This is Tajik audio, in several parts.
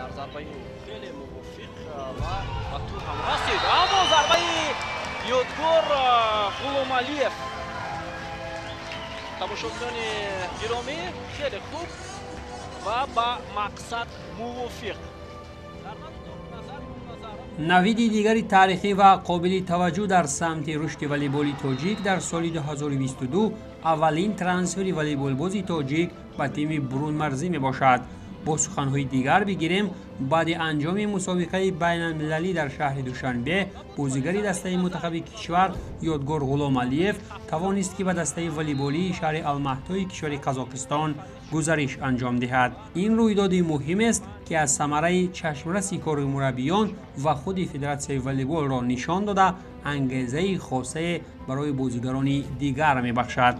Дар зарбаи хеле мувофиқ ва ба тур ҳам расид, аммо зарбаи Ёдгор Ғуломалиев, тамошобинони гиромӣ, хеле хуб ва ба мақсад мувофиқ. Навиди дигари таърихӣ ва қобили таваҷҷӯҳ дар самти рушди волейболи тоҷик дар соли 2022 аввалин трансфери волейболбози тоҷик ба тими бурунмарзӣ мебошад. Бо суханҳои дигар бигирем, баъди анҷоми мусобиқаи байналмилалӣ дар шаҳри Душанбе бозигари дастаи мунтахаби кишвар Ёдгор Ғуломалиев тавонист, ки ба дастаи волейболии шаҳри Алмаҳтои кишвари Қазоқистон гузариш анҷом диҳад. Ин рӯйдоди муҳимест, ки аз самараи чашмраси кори мураббиён ва худи федератсияи волейболро нишон дода, ангезаи хосае барои бозигарони дигар мебахшад.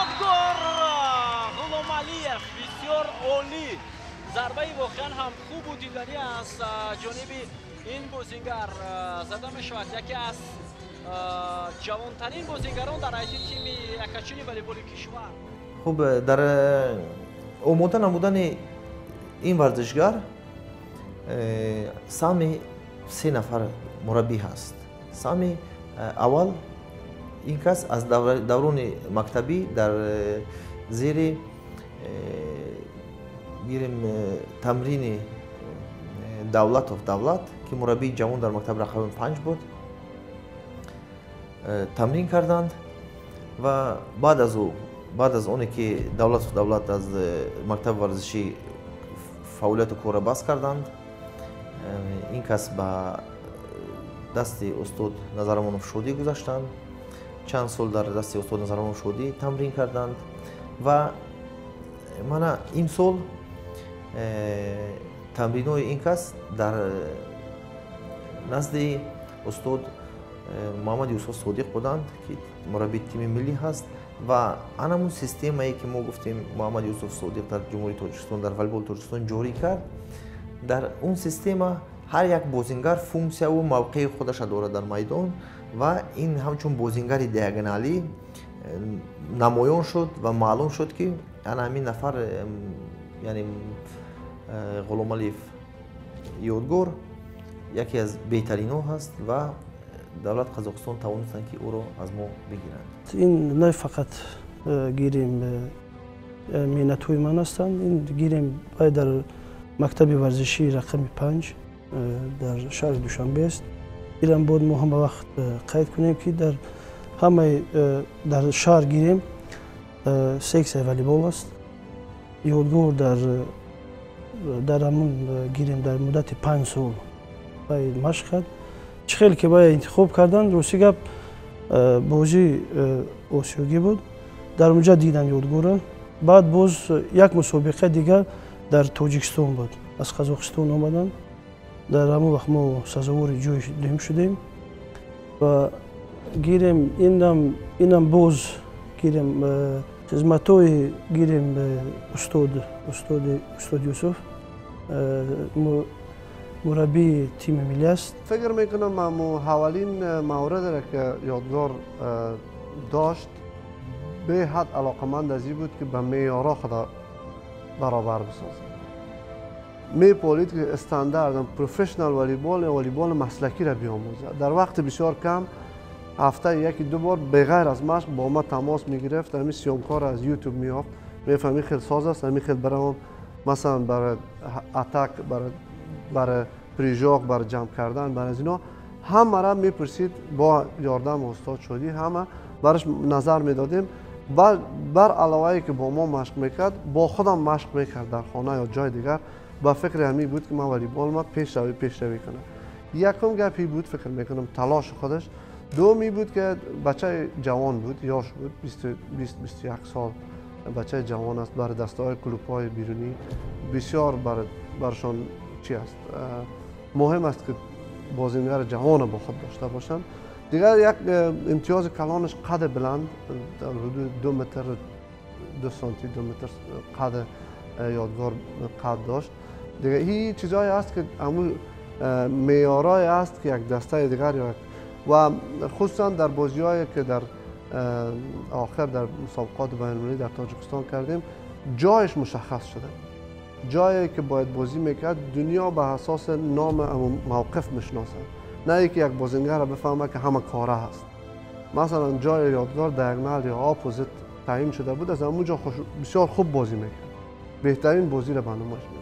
Ёдгор Ғуломалиев, бисёр олӣ, зарбаи воқеан ҳам хубу диданӣ аз ҷониби ин бозингар зада мешавад, яке аз ҷавонтарин бозингарон дар ҳайати тими якачини волейболи кишвар. Хуб, дар омода намудани ин варзишгар саҳми се нафар мураббӣ ҳаст. Саҳми аввал, ин кас аз даврони мактабӣ дар зери гирем тамрини Давлатов Давлат, ки мураббии ҷавон дар мактаби рақами 5 буд, тамрин карданд ва баъд аз ӯ, баъд аз оне ки Давлатов Давлат аз мактаби варзишӣ фаъолияту корро бас карданд, ин кас ба дасти устод Назарамонов Шодӣ гузаштанд. Чанд сол дар дасти устод Назарамонов Шодӣ тамрин карданд ва мана имсол тамринҳои ин кас дар назди устод Муҳаммад Юсуф Содиқ буданд, ки мураббии тими миллӣ ҳаст, ва анамун системае, ки мо гуфтем, Муҳаммад Юсуф Содиқ дар Ҷумҳурии Тоҷикистон, дар волейболи Тоҷикистон ҷорӣ кард. Дар он система ҳар як бозингар функсияву мавқеи худаша дорад дар майдон ва ин ҳамчун бозингари диагоналӣ намоён шуд ва маълум шуд, ки ана ҳамин нафар, яъне Ғуломалиев Ёдгор, яке аз беҳтаринҳо ҳаст ва давлат Қазоқистон тавонистанд, ки ӯро аз мо бигиранд. Ин на фақат гирем меҳнатҳои ман ҳастанд, ин гирем бай дар мактаби варзишии рақами 5 дар шаҳри Душанбе аст. Инам бояд мо ҳама вақт қайд кунем, ки дар ҳамаи дар шаҳр гирем сексияи волейбол аст. Ёдгор дар ҳамун гирем дар муддати 5 сол бай машқ кард. Чӣ хеле ки бай интихоб карданд, рости гап, бозии осиёгӣ буд, дар онҷа дидам Ёдгора. Баъд боз як мусобиқаи дигар дар Тоҷикистон буд, аз Қазоқистон омаданд, дар ҳамон вақт мо сазовори ҷои дуюм шудем ва гирем инам боз гирем хизматҳои гирем устод Юсуф, мураббии тими миллӣ аст. Фикр мекунам, аввалин мавриде را که یادگار داشت، به حد علاقمند از این بود که به معیارها خدا برابر بسازه. میپالید که استاندارد professional والیبال یا والیبال مسلکی را بیاموزد. در وقت بسیار کم، هفته یکی دو بار بغیر از مشق با ما تماس میگرفت، همین съёмка ر از یوتیوب میافت، میفهمی خیلی ساز است، همین خیلی برام مثلا برای attack، برای прыжок، برای جمع کردن، برای از اینا همه را میپرسید. با یاردم استاد شدی همه برش نظر میدادیم. بر علاوه که با ما مشق میکرد، با خودم مشق میکرد در خانه یا جای دیگر. با فکر همی بود که من والیبال ما پیشروی کنم. یکم گپی بود، فکر میکنم تلاش خودش. دومی بود که بچه جوان بود، یاش بود، 20 21 سال بچه جوان است. برای دسته کلوپ های بیرونی بسیار برشان چی است، مهم است که بازیگر جوان با خود داشته باشند. دیگر یک امتیاز کلانش قد بلند، در حدود 2 متر 2 سانتی، 2 متر قد یادگار قد داشت. دیگه این چیزهایی است که همون معیارای است که یک دسته دیگر یا و خصوصا در بازیهایی که در آخر در مسابقات بین‌المللی در تاجیکستان کردیم، جایش مشخص شده. جایی که باید بازی میکرد دنیا به اساس نام موقف میشناسد، نه اینکه یک بازیگر را بفهمه که همه کاره هست. مثلا جای یادگار diagonal یا opposite تعیین شده بود، از همونجا بسیار خوب بازی میکرد، بهترین بازی را به نمایش می‌داد.